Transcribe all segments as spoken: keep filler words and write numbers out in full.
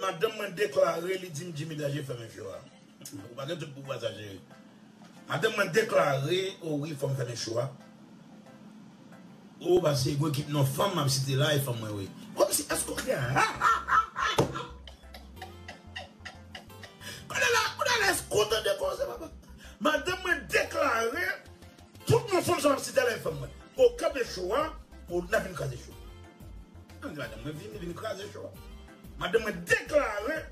Madanm mwen deklare, li di m, Jimmy Danje, fèmen cho a. Ou pa gen tout pouvwa sa, cheri. Madanm mwen deklare, o wi, fò m fèmen cho a. O, paske gwo ekip non fanm m ap site la, e fanm mwen, wi. Kòmsi, èske w gen? Kounye a la, kounye a la, èske w tande koze, papa? Madanm mwen deklare, tout non fanm sa m ap site la, e fanm mwen. O, kanpe cho a, o, n ap vin kraze cho. Mwen di madanm mwen vini, vin kraze cho a. Madanm mwen deklare,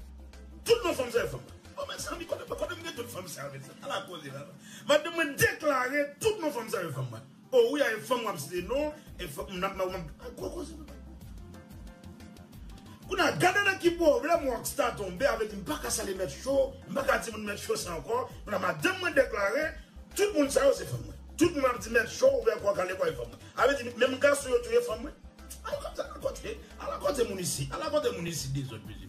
tout non fanm sa, e fanm mwen. O, mezanmi, kote, kote m gen tout fanm sa, mezanmi? Ala koze la. Madanm mwen deklare, tout non fanm sa, e fanm mwen. O wi, a e fanm w ap site non, e fanm, m ap, m ap, m ap, a gwo koze, papa. Kounye a, gade nan ki pwoblèm Rockstar tonbe, avè di m pa ka salye Mèt Cho, m pa ka di moun Mèt Cho sa ankò. Kounye a, madanm mwen deklare, tout moun sa yo se fanm mwen. Tout moun ap di Mèt Cho, ouvè kò, kale kò, e fanm mwen. Avè di, menm gason yo tou, e fanm mwen. Ala koze, ala kote, ala kote moun isi, ala kote moun isi dezòd, mesye.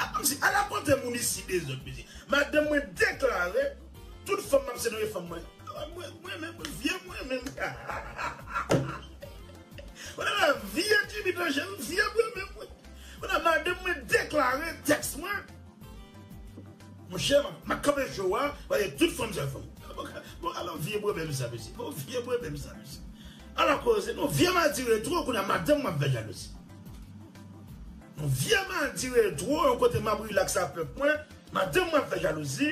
A, kòmsi, ala kote moun isi dezòd, mesye. Madanm mwen deklare, tout fanm m ap site yo, e fanm mwen. Mwen, mwen menm, vye mwen menm. Kounye a, vye Jimmy Danje, vye mwen menm, wi. Kounye a, madanm mwen deklare, tèks mwen. Monchè, m ap, m ap kanpe cho a, paske tout fanm sa fanm. Bon, bon, alò, vye pwoblèm sa, mesye. Bon, vye pwoblèm sa, mesye. Ala koze, non, vye madi retwo, kounye a madanm mwen ap fè jalouzi. Non, vye madi retwo, yon kote m ap rilaks ak pèp mwen, madanm mwen ap fè jalouzi.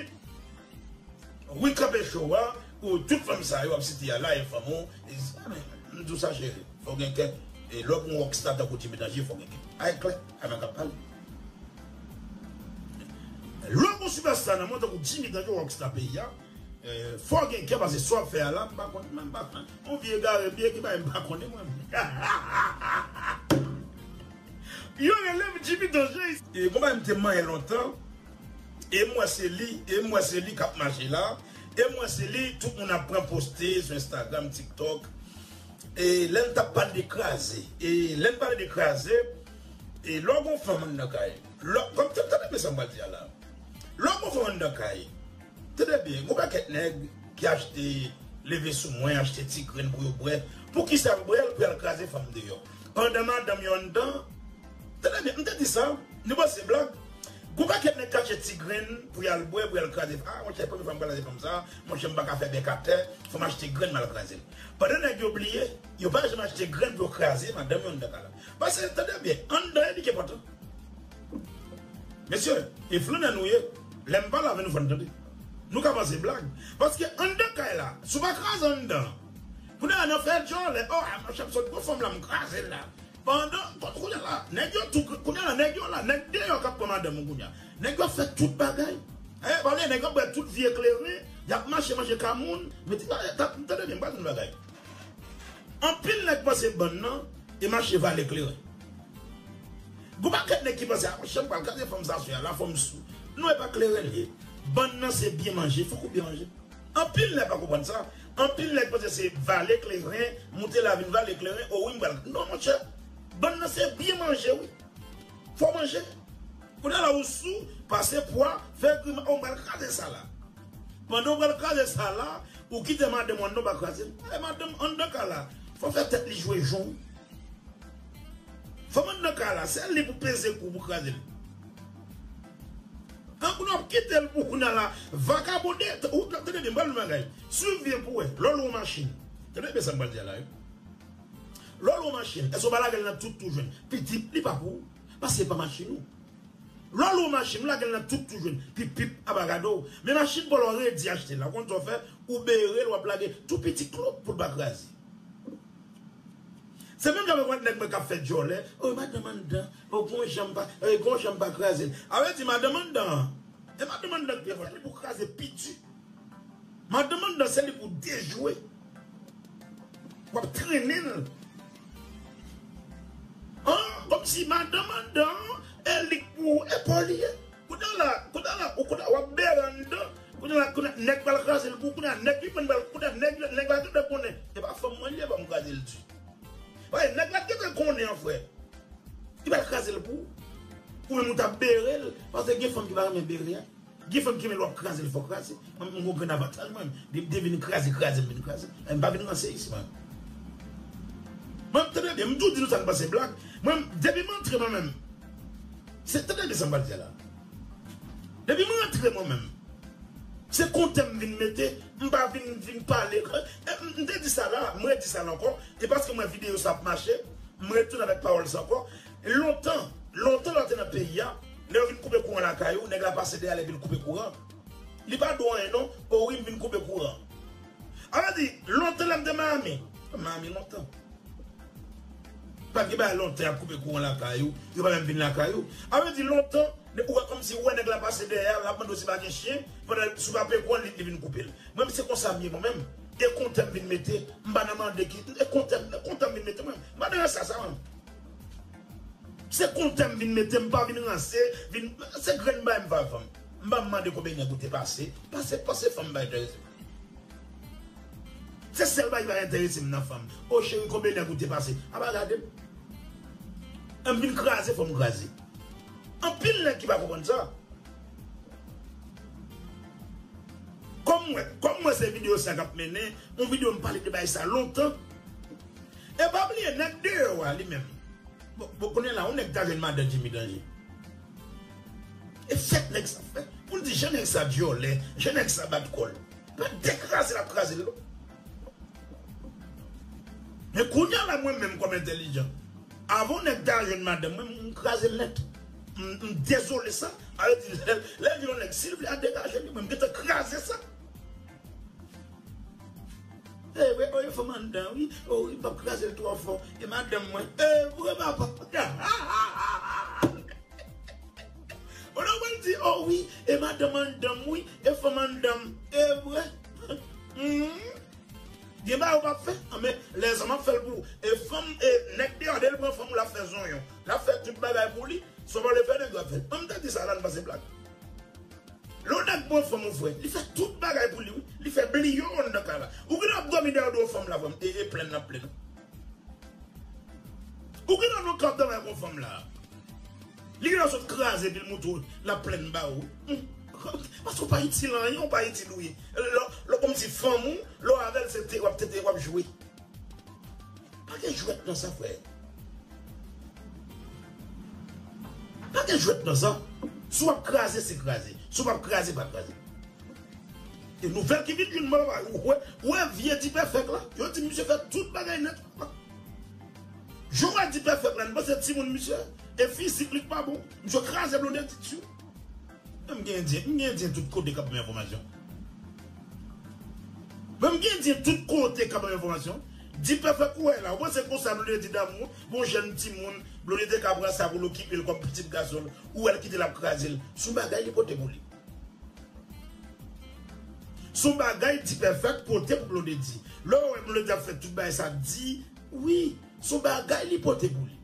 Wi, kanpe cho a, pou tout fanm sa yo ap site a la, e fanm ou, e, m di w sa, cheri, fò w gen kè. E lè w pran yon rockstar tankou Jimmy Danje, fò w gen kè. Ay klè, ay man k ap pale. Lè w pran sipèsta nan mond tankou Jimmy Danje, rockstar peyi a, e, fò w gen kè, paske sa w ap fè a la, m pa konn, mwen m pa konn. Yon vye egare m ye ki bay m pa konnen mwen. Yo rele m Jimmy Danje. E, gon bagay m te manyen lontan. E m wè se li, e m wè se li k ap mache la. E m wè se li, tout moun ap pran poste sou Instagram, TikTok. E lè n t ap pale de kraze, e lè n pale de kraze, e lè w gon fanm anndan kay, lè, kòm, tande, tande byen sa m pral di a la. Lè w gon fanm anndan kay, tande byen, gon pakèt nèg ki achte leve sou mwen, achte ti grenn pou yo bwè. Poukisa yo bwè l? Pou y al kraze fanm deyò. Pandan madanm yo anndan, tande byen, m te di sa, nou panse blag? Gon pakèt nèg k achte ti grenn pou y al bwè, pou y al kraze. A, monchè, premye fwa m kraze fanm sa, monchè, m pa ka fè bèk atè, fò m achte grenn m al kraze l. Pandan nèg yo bliye, yo pa janm achte grenn pou yo kraze madanm yo anndan kay la. Paske, tande byen, anndan e li ki enpòtan. Mesye, e flannè nou ye. Lè m pale avè nou, fò n tande. Nou ka panse blag. Paske anndan kay la, si w pa kraze anndan, kounye a n ap fè djòlè, o, a, monchè, m sot pran fanm la, m kraze l la. Pandan, kounye a la, nèg yo tou, kounye a la, nèg yo la, nèg deyò k ap pran madanm ou kounye a. Nèg yo ap fè tout bagay. E, pale, nèg yo ap bwè tout vye kleren, y ap mache manje kamoun. Men ti bagay, tande byen, m pral di nou bagay. Anpil nèg panse bann nan e mache vale kleren. Gon pakèt nèg ki panse, a, monchè, m pral kraze fanm sa aswè a, la fò m sou. Non, e pa kleren l ye. Bann nan se byen manje, fòk ou byen manje. Anpil nèg pa konprann sa. Anpil nèg panse se vale kleren, moute la vin vale kleren, o wi, m pral. Non, monchè, bann nan se byen manje, wi. Fò w manje. Kounye a la ou sou, pase pwa, fè grimas, o, m pral kraze sa la. Pandan w pral kraze sa la, ou kite madanm ou anndan, ou pa kraze l. E madanm anndan kay la, fò fè tèt li jwe jon. Fanm anndan kay la, se li pou peze kou pou kraze l. An, kounye a w ap kite l pou kounye a la, vakabonde, t-, ou, tande byen, m pral di w bagay. Swiv byen pou w wè, lè w lwe yon machin. Tande byen sa m pral di a la, wi. Lè w lwe yon machin, èske w pa lage l nan tout tou jwenn? Pip, li pa pou ou. Paske se pa machin ou. Lè w lwe yon machin, ou lage l nan tout tou jwenn. Pip, pip, aba gade w. Men machin pa w la, w redi achte l la. Ou konn sa w fè? Ou bere l, w ap lage tou piti klop pou l pa kraze. Se menm jan avèk nèg mwen k ap fè djòlè. O, madanm anndan. O, gon jan m pa, e, gon jan m pa kraze l. A vle di madanm anndan an. E madanm anndan ki fè li pou kraze pi di. Madanm anndan se li pou dejwe. W ap trennen l. An, kòmsi madanm anndan an, e li k pou, e pa w li ye. Kounye a la, kounye a la, ou kounye a w ap bere anndan. Kounye a la, kounye a nèg pral kraze l pou, kounye a nèg li pran bal, kounye a nèg, nèg la gentan konnen. E pa fanm mwen li ye, ban m kraze l di. Wi, nèg la gentan konnen an frè. Li pral kraze l pou ou. Ou menm ou t ap bere l, paske gen fanm ki pa renmen bere a. Gen fanm ki renmen lè w ap kraze l, fò kraze. Mwen, mwen gon grenn avantaj mwen. De, de vin kraze, kraze, m vin kraze. E m pa vin ranse isi, mwen. Mwen, m tande E m tou di nou sa, n panse blag. Mwen, depi m antre mwen menm, se, tande byen sa m pral di a la. Depi m antre mwen menm, se kontè m vin mete, m pa vin, vin pale. E, m, m te di sa la, m redi sa la ankò. E paske m wè videyo sa ap mache, m retounen avèk pawòl sa ankò. Lontan, lontan lè w te nan peyi a, lè yo vin koupe kouran lakay ou, nèg la pase dèyè l epi l koupe kouran. Li pa di w anyen non, o wi, m vin koupe kouran. A vle di, lontan lè m te Miami, Miami lontan. Pa gen bagay lontan y ap koupe kouran lakay ou, yo pa menm vin lakay ou. A vle di lontan, ou wè kòmsi ou wè nèg la pase dèyè, l ap mande w si pa gen chen, pandan si w pa peye kouran, li, li vin koupe l. Mwen menm se konsa m ye mwen menm. E kontè m vin mete, m pa nan mande ki, e kontè m, e kontè m vin mete mwen. M pa nan sa sa mwen. Se kontè m vin mete, m pa vin ranse, vin, se grenn bagay m fè fanm. M pa mande konbyen nèg ou te pase, pase, pase fanm bay enterese m. Se sèl bagay ki pa enterese m nan fanm. O cheri, konbyen nèg ou te pase? A pa gade m. M vin kraze, fò m kraze. Anpil nèg ki pa konprann sa. Kòm mwen, kòm mwen se videyo sa k ap mennen, yon videyo m pale de bagay sa lontan. E pa bliye, nèg deyò a li menm. Bon, bon, kounye la, yon nèg ta jwenn madan Jimmy Danje. E fèt nèg sa fè. Pou l di, jan nèg sa dyòlè, jan nèg sa bat kò l. Pa dekraze l ap kraze l non. Men kounye a la, mwen menm kòm entèlijan, avan yon nèg ta jwenn madanm mwen, m kraze l nèt. M, m dezole sa. A vle di, lè, lè l vin yon nèg, si l vle al degaje li, mwen, m gentan kraze sa. E vre, o, e fanm anndan, wi. O, wi, m p ap kraze l twò fò. E madanm mwen. E vre, papa. Ou nan pral di, o, wi, e madanm anndan m, wi. E fanm anndan m. E vre. Hmm. Gen bagay ou p ap fè. Anben, lè sa m ap fè l pou ou. E fanm, e nèg deyò, lè l pran fanm ou, l ap fè zonyon. L ap fè tout bagay pou li. Sa w pa vle fè, nèg yo ap fè l. An m te di sa la, n pa se blag. Lè yon nèg pran fanm ou, frè, li fè tout bagay pou li, wi. Li fè bliye w anndan kay la. Ou genlè ap dòmi dèyè do yon fanm la, frè m, e, e plenn l ap plenn. Ou genlè nan kay w ap dòmi ak yon fanm la. Li genlè sot kraze epi l montre w, l ap plenn ba ou. Hmm. Paske w pa itil anyen, w pa itil ou ye. Lè, lè kòmsi fanm ou, lè w avè l, se te, w ap tete, w ap jwe. Pa gen jwèt nan sa, frè. Pa gen jwèt nan sa. Si w ap kraze, se kraze. Si w p ap kraze, pa kraze. E nouvèl ki vin jwenn mwen, ou wè, ou wè vye Dipèfèk la. Yo di misye fè tout bagay nèt. Jan w wè Dipèfèk la, m panse timoun misye. E fizik li k pa bon. Misye kraze Blondedy tou. M gen endyen, m gen endyen tout kote k ap ban m enfòmasyon. Mwen m gen endyen tout kote k ap ban m enfòmasyon. Dipèfèk ou wè la, ou panse konsa Blondedy damou, bon jèn timoun, Blondedy te ka pran sa pou l okipe l kòm pitit gason l, ou wè l kite l ap kraze l. Se yon bagay li pote pou li. Se yon bagay Dipèfèk pote pou Blondedy. Lè w wè Blondedy ap fè tout bagay sa, di wi, se yon bagay li pote pou li.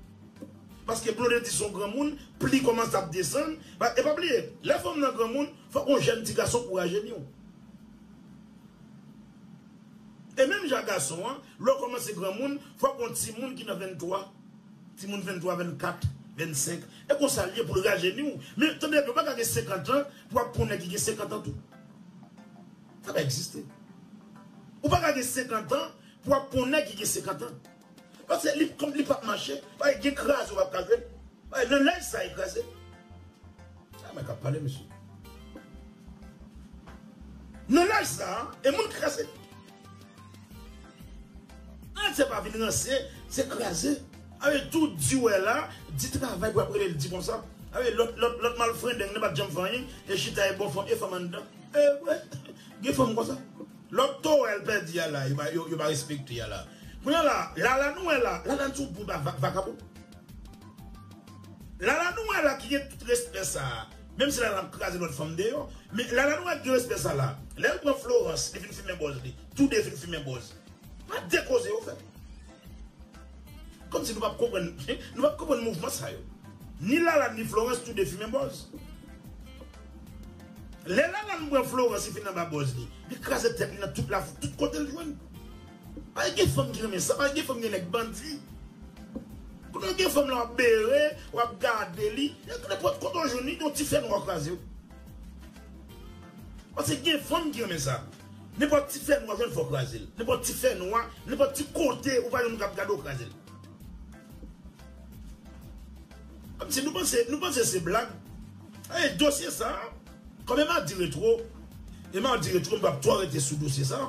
Paske Blondedy se yon granmoun, pli kòmanse ap desann. Pa, e pa bliye, lè fanm nan granmoun, fòk yon jèn ti gason pou rajeuni w. E menm jan gason an, lè w kòmanse granmoun, fòk yon timoun ki nan venntwa, timoun venntwa, vennkat, vennsenk. E konsa l ye pou l rajeuni w. Men tande byen, ou pa ka gen senkant an pou w ap pran yon nèg ki gen senkant an tou. Sa pa egziste. Ou pa ka gen senkant an pou w ap pran yon nèg ki gen senkant an. Paske li, kòm li p ap mache, paske gen kraze ou p ap ka jwenn. Paske nan laj sa, e kraze. A, mwen k ap pale, mesye. Nan laj sa, e moun kraze. An, se pa vin ranse, se kraze. Awe, tou di wè la, di travay pou ap rele l di konsa. Awe, lòt, lòt, lòt malfrendeng nan pa t janm fè anyen, e chita e bon fanm, e fanm anndan. E vre, gen fanm konsa. Lòt towèl pèdi a la, yo pa, yo, yo pa respekte a la. Kounye a la, Lala nou wè la, Lala n sou bon ba va-, vakabon. Lala nou wè la ki gen tout respè sa a. Menm si Lala ap kraze lòt fanm deyò, men Lala nou wè ki gen respè sa la. Lè l pran Florence, li fin fimen bòz li. Tou de fin fimen bòz. Pa de koze yo fè. Kòmsi nou p ap konprann, nou p ap konprann mouvman sa yo. Ni Lalane ni Florence tou de fimen bòz. Lè Lalane pran Florence, li fin anba bòz li. Li kraze tèt li nan tout la, tout kote l jwenn. Pa gen fanm ki renmen sa, pa gen fanm ki gen nèg bandi. Kounye a gen fanm la w ap bere, w ap gade li. E nenpòt kote w jwenn li, yon ti fè nwa kraze w. Paske gen fanm ki renmen sa. Nenpòt ti fè nwa jwenn fò kraze l. Nenpòt ti fè nwa, nenpòt ti kote ou pa jwenn moun k ap gade w kraze l. Si nou panse, nou panse se blag, e dosye sa, kòm e Mardi Retro, e Mardi Retro, m p ap twò rete sou dosye sa.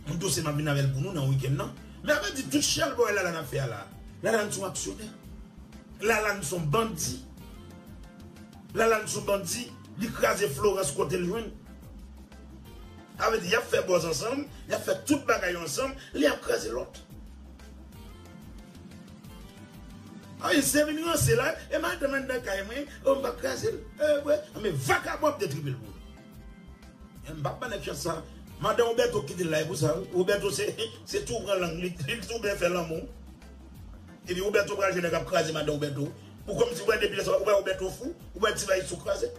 Yon dosye m ap vin avè l pou nou nan wikenn nan. Men avè di tout chèlbòy Lalane ap fè a la. Lalane se yon aksyonè. Lalane se yon bandi. Lalane se yon bandi. Li kraze Florence kote l jwenn. Sa vle di, y ap fè bòz ansanm, y ap fè tout bagay yo ansanm, li ap kraze lòt. Ay, se vin ranse la, e madanm anndan kay mwen, o, m p ap kraze l. E, vre, men vakabon ap detripe l pou ou. E m p ap ba nèg chans sa. Madan Roberto kite l la, e pou sa, wi. Roberto se, se tou pran lang, li, li tou byen fè lanmou. Epi Roberto pral jwenn nèg ap kraze madan Roberto. Ou kòmsi ou wè depi lè sa, ou wè Roberto fou, ou wè ti valiz sou kraze.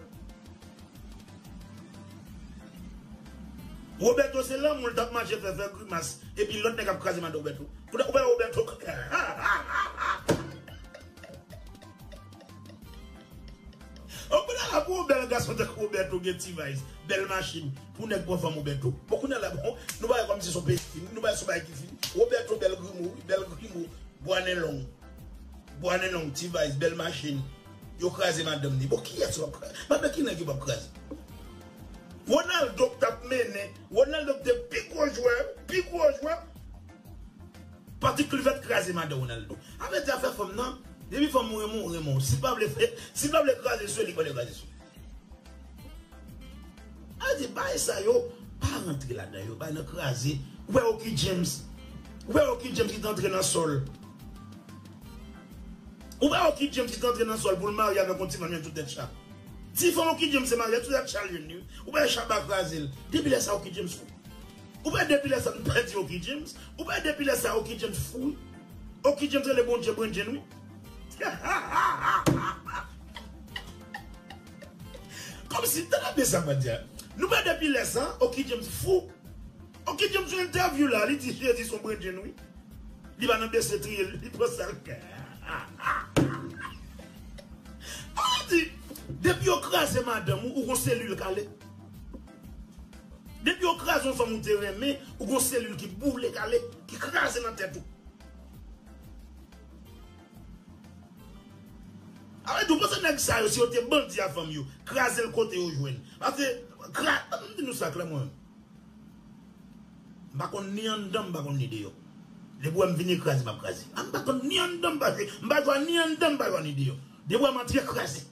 Roberto se lanmou l t ap mache fè, fè grimas. Epi lòt nèg ap kraze madan Roberto. Kounye a, ou wè Roberto. O, kounye a la, pou yon bèl gason tankou Roberto gen ti valiz, bèl machin, pou nèg pran fanm Roberto. Bon, kounye a la, bon, nou pa wè kòmsi se yon peyi ki fini, nou pa wè se yon bagay ki fini. Roberto bèl grimo, wi, bèl grimo. Bwa nen long. Bwa nen long, ti valiz, bèl machin. Yo kraze madanm ni. Bon, kiyès w ap kraze? Madanm ki nèg yo p ap kraze? Ronaldo k t ap mennen. Ronaldo ki te pi gwo jwè, pi gwo jwè. Patrick Kluivert kraze madan Ronaldo. Sa vle di afè fanm nan, depi fanm ou renmen, ou renmen w. Si l pa vle fè, si l pa vle kraze sou li, li pa vle kraze sou li. A di, bay sa yo, pa rantre ladan yo, bay nan kraze. Ou wè Oky James. Ou wè Oky James ki t antre nan sòl. Ou wè Oky James ki t antre nan sòl pou l marye avèk yon ti fanm jwenn sou tèt cha. Ti fanm Oky James se marye sou tèt cha l jwenn li. Ou wè Shabba kraze l. Depi lè sa Oky James fou. Ou wè depi lè sa n pèdi Oky James. Ou wè depi lè sa Oky James fou. Oky James rele Bondye Brendjen wi. Kòmsi, tande byen sa m ap di a. Nou wè depi lè sa, Oky James fou. Oky James yon entèvyou la, li di Jezi se yon brendjen wi. Li pa nan bese triye l, li pran sa l. Sa vle di, depi yo kraze madanm ou, ou gon selil kale. Depi yo kraze yon fanm ou te renmen, ou gon selil ki boule kale, ki kraze nan tèt ou. Sa vle di, ou panse nèg sa yo, si yo te bandi a fanm yo, kraze l kote yo jwenn. Paske, kra-, m di nou sa klè mwen. M pa konn ni anndan, m pa konn ni deyò. Depi w wè m vini kraze, m ap kraze. A, m pa konn ni anndan, m pa jwe, m pa jwe ni anndan, m pa jwe ni deyò. Depi w wè m antre, kraze.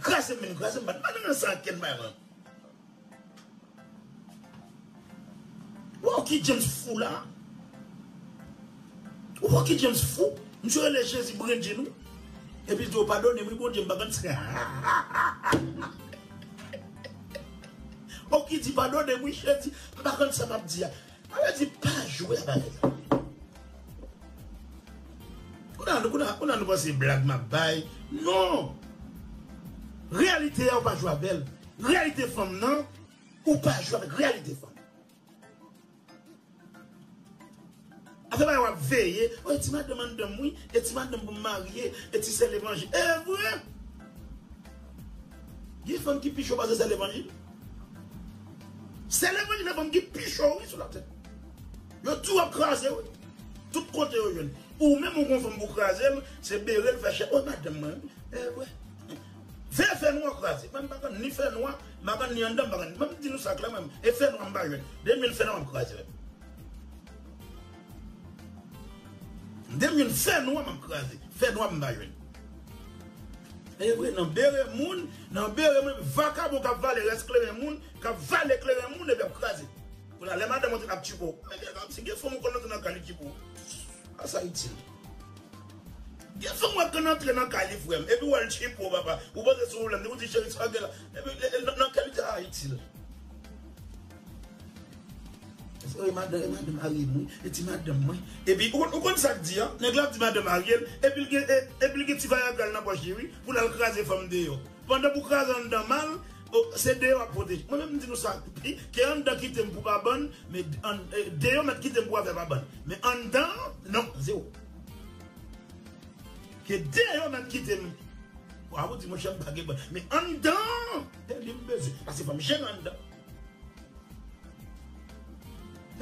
Kraze m vin kraze, m pa, m pa nan sa ankenn bagay mwen. Ou wè Oky James fou la. Ou wè Oky James fou. Misye rele Jezi Brendjen wi. Epi l di w padone m wi Bondye, m pa konn sa. Oky di padone m wi Jezi, m pa konn sa m ap di a. Sa vle di pa jwe a bagay sa. Kounye a, kounye a, kounye a nou panse blag m ap bay. Non! Reyalite a ou pa jwe avè l. Reyalite fanm nan, ou pa jwe avèk reyalite fanm. Afè bagay w ap veye, o, e ti madanm anndan m wi, e ti madanm pou m marye, e ti sè levanjil. E vre! Gen fanm ki pi cho pase sè levanjil. Sè levanjil se fanm ki pi cho wi sou latè. Yo di w ap kraze wi. Tout kote yo jwenn. Ou menm ou gon fanm pou kraze l, se bere l fè chè. O madanm mwen, e vre. Fè fè nwa kraze. Mwen m pa konn ni fè nwa, m pa konn ni anndan, m pa konn. Mwen m di nou sa klè mwen. E fè nwa m pa jwenn. Demen fè nwa m kraze. Demen fè nwa m ap kraze. Fè nwa m pa jwenn. E vre, nan bere moun, nan bere moun, vakabon k ap vale rès kleren moun, k ap vale kleren moun, epi ap kraze. Kounye a, lè madanm ou te ap tchipo. Men gen kòmsi gen fanm ou konn antre nan kay li tchipo. A sa itil. Gen fanm wè konn antre nan kay li, frè m. Epi w wè l tchipo, papa. Ou panse se yon pwoblèm. Ou di cheri sa gen la. Epi, e, e, nan, nan kè li di a itil. E madanm, e madanm marye m wi, e ti madanm mwen. Epi, ou, ou konn sa k di an? Nèg la ap di madanm marye l, epi l gen, e, epi l gen ti vayagra l nan pòch li wi, pou l al kraze fanm deyò. Pandan pou kraze anndan mal, o, se deyò ap pwoteje. Mwen menm m di nou sa, ke anndan kite m pou pa bann, men an, e, deyò mèt kite m pou afè pa bann. Men anndan, non, zewo. Ke deyò mèt kite m. Wa, ou di monchè m pa gen bann. Men anndan, e li m bezwen. Paske fò m jwenn anndan.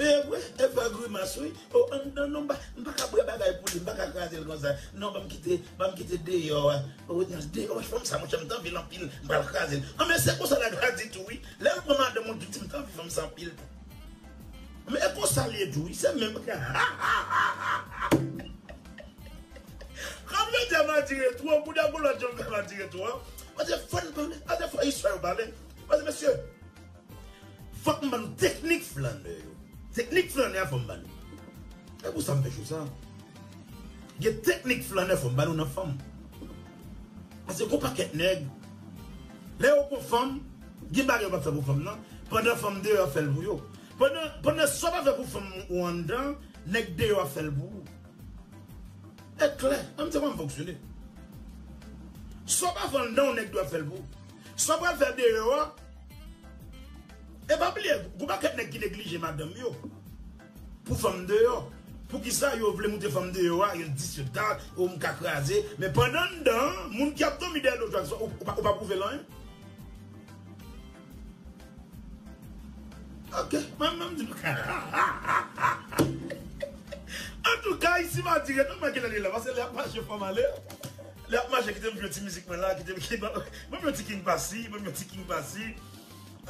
E vre, e fè grimas wi. O, an, non, non, m pa, m pa ka bwè bagay pou li, m pa ka kraze l konsa. Non, ban m kite, ban m kite deyò a. O, deyò a, fanm sa, monchè, m t anvi l anpil, m pral kraze l. An, men se konsa nèg la di tou wi. Lè l pran madanm ou, tou di m t anvi fanm sa anpil tou. Men e konsa l ye tou wi, se menm. Kòm jodi a m a dire tou, bouda goulòt jan m fè m a dire tou an. Paske fò n pale, paske fò istwa yo pale. Paske mesye, fòk m ban nou teknik flannè yo. Teknik flannè a fò m ban nou. E pou sa m fè cho sa. Gen teknik flannè fò m ban nou nan fanm. Paske gon pakèt nèg, lè yo gon fanm, gen bagay yo p ap fè pou fanm nan, pandan fanm deyò ap fè l pou yo. Pandan, pandan sa w pa fè pou fanm ou anndan, nèg deyò ap fè l pou ou. E klè, an m di kòman m fonksyone. Sa w pa fè anndan, yon nèg deyò ap fè l pou ou. Sa w pral fè deyò a, e pa bliye, gon pakèt nèg ki neglije madanm yo pou fanm deyò. Poukisa yo vle moute fanm deyò a, yo di se ta, o m ka kraze, men pandan anndan an, moun ki ap dòmi dèyè do chak swa, ou, ou pa, ou pa pwouve l anyen. Ok, mwen menm di. Antouka, isi m a dire, non, mwen genlè li la, paske lè ap mache fò m ale. Lè ap mache, kite m jwe ti mizik mwen la, kite m, kite m, mwen yon ti King Passy, mwen yon ti King Passy.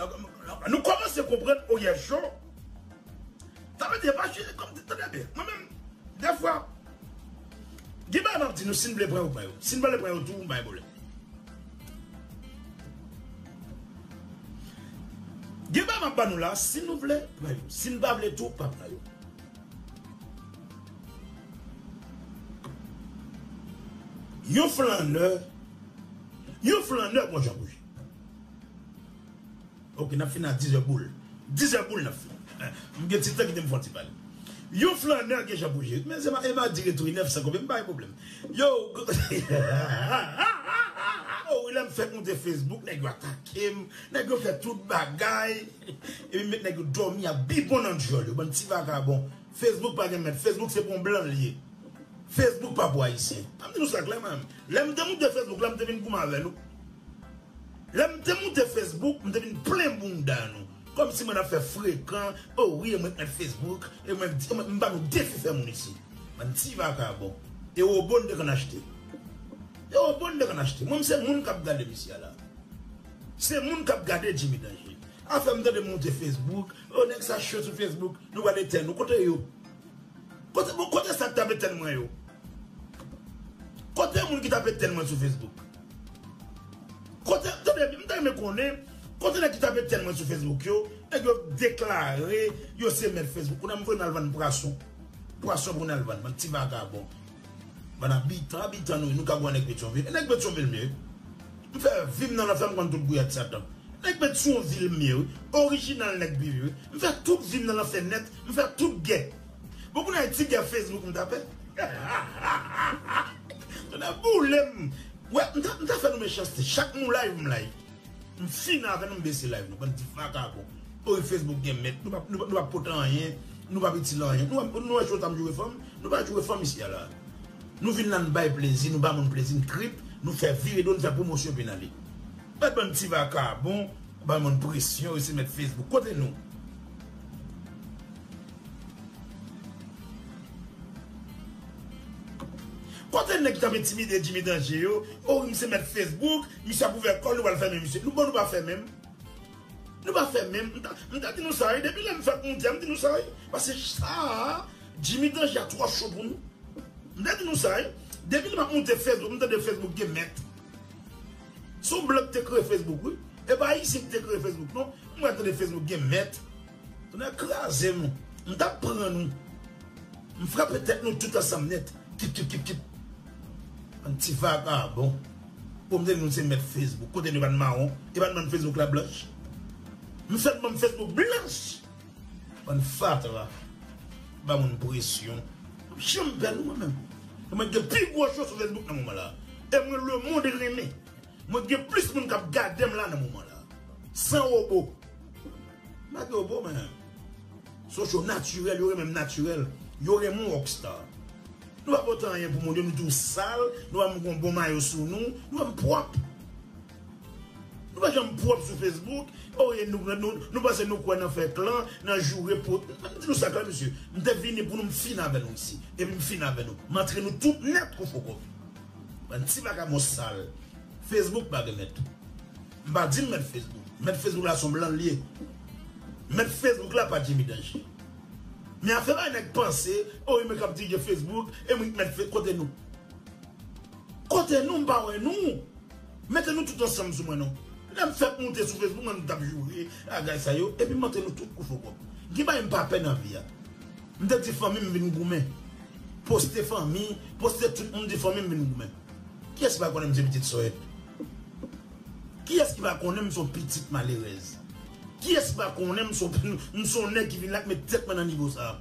Nou kòmanse konprann, oh yeah, show. Sa vle di, pa chire kòm, tande byen. Mwen menm, dèfwa, gen bagay m ap di nou, si n vle pran yo, pran yo. Si n pa vle pran yo tou, m pa gen pwoblèm. Gen bagay m ap ba nou la, si nou vle, pran yo. Si n pa vle tou, pa pran yo. Yon flannè, yon flannè gon jan bouji. Ok, n ap fini a dizè boul. Dizè boul n ap fini. M gen ti tan kite m fè yon ti pale. Yon flannè gen jan pou jere. Men se pa, e pa dire tou, nèf san konbyen, m pa gen pwoblèm. Yo, oh, wi, lè m fèk moute Facebook, nèg yo atake m, nèg yo fè tout bagay. Epi m met nèg yo dòmi a bibon nan djòl yo, bann ti vakabon. Facebook pa gen mèt, Facebook se pou yon blan l ye. Facebook pa pou ayisyen. An m di nou sa klè, mwen menm. Lè m te moute Facebook la, m te vin goumen avè nou. Lè m te moute Facebook, m te vin plen bounda nou. Kòmsi mwen ap fè frekan, oh wi, e mwen k mèt Facebook, e mwen, e mwen, m ba nou defi fè moun isi. Bann ti vakabon. E wobo n te konn achte. E wobo n te konn achte. Mwen, m se moun k ap gade misye a la. Se moun k ap gade Jimmy Danger. Afè m tande moute Facebook, oh, nèg sa cho sou Facebook, nou pral etèn nou. Kote yo? Kote, bon, kote sa k t ap etèn mwen yo? Kote moun ki t ap etèn mwen sou Facebook? Kote, tande, m ta renmen konnen, kote nèg ki t ap etèn mwen sou Facebook yo, nèg yo deklare yo se mèt Facebook. Kounye a m voye n al vann pwason. Pwason pou n al vann, bann ti vakabon. Bann abitan, abitan nou, nou ka gwa nèg Petyonvil. E nèg Petyonvil m ye. M fè vi m nan lanfè, m konn tout gouyad Satan. Nèg Petyonvil m ye, wi. Orijinal nèg Biri, wi. M fè tout vi m nan lanfè nèt, m fè tout gè. Bon, kounye a ti gè Facebook m t ap fè. Tonnè boule m. Wè, m ta, m ta fè nou mechanste. Chak nou live, m live. M fini avè nou, m bese live nou. Bann ti vakabon. Ori Facebook gen mèt. Nou pa, nou pa, nou pa pote anyen. Nou pa itil anyen. Nou, nou wè cho ta m joure fanm. Nou pa joure fanm isi a la. Nou vin la, n bay plezi, nou ba moun plezi, n trip, nou fè vire do, n fè pwomosyon pi n ale. Mèt bann ti vakabon, ba moun presyon, yo se mèt Facebook. Kote nou? Kote nèg ki t ap entimide Jimmy Danger yo? O, wi, misye mèt Facebook, misye ap ouvè kò l, nou pral fèmen misye. Nou bon, nou pa fèmen m. Nou pa fèmen m. M ta, m ta di nou sa, wi. Depi lè m fèk moute a, m di nou sa, wi. Paske sa a, Jimmy Danger a twò cho pou nou. M te di nou sa, wi. Depi lè m ap moute Facebook, m tande Facebook gen mèt. Se yon blan ki te kreye Facebook, wi. E pa ayisyen ki te kreye Facebook, non. M wè tande Facebook gen mèt. Tonnè kraze nou. M t ap pran nou. M frape tèt nou tout ansanm nèt. Kip, kip, kip, kip. Bann ti vakabon. Pou m te di nou se mèt Facebook. Kote nou pa t mawon? E pa t bann Facebook la blanch? M fèt bann Facebook blanch. Bann fatra. Ba moun presyon. M ap janm pè nou, mwen menm. Mwen gen pi gwo cho sou Facebook nan moman la. E mwen, lemonn renmen. Mwen gen plis moun k ap gade m la nan moman la. San wobo. M pa gen wobo, men. Se yon cho natirèl, yo renmen m natirèl. Yo renmen w rockstar. Nou pa pote anyen pou moun yo, nou tou sal, nou pa menm gon bon mayo sou nou, nou pa menm pwòp. Nou pa janm pwòp sou Facebook. Oye, nou, nou, nou panse nou kwè nan fè klan, nan joure pou. M di nou sa klè, mesye. M te vini pou nou, m fin avè nou isi. Epi m fin avè nou. M antre nou tout nèt kou fo kòk. Bann ti vakabon sal. Facebook pa gen mèt. M pa di m mèt Facebook. Mèt Facebook la se yon blan l ye. Mèt Facebook la pa Jimmy Danger. Men afè bay nèg panse, oye, men k ap dirije Facebook, e mwen k mèt Facebook, kote nou? Kote nou, m pa wè nou. Mete nou tout ansanm sou mwen non. Lè m fèk moute sou Facebook, mwen m t ap joure, bagay sa yo, epi m antre nou tout kou fo kòk. Gen bagay m pa pè nan vi a. M te di fanmi m vin goumen. Poste fanmi, poste tout moun, di fanmi m vin goumen. Kiyès ki pa konnen m se pitit sòyèt? Kiyès ki pa konnen m se yon pitit malerèz? Kiyès ki pa konnen m se yon, m se yon nèg ki vin la k met tèt mwen nan nivo sa a?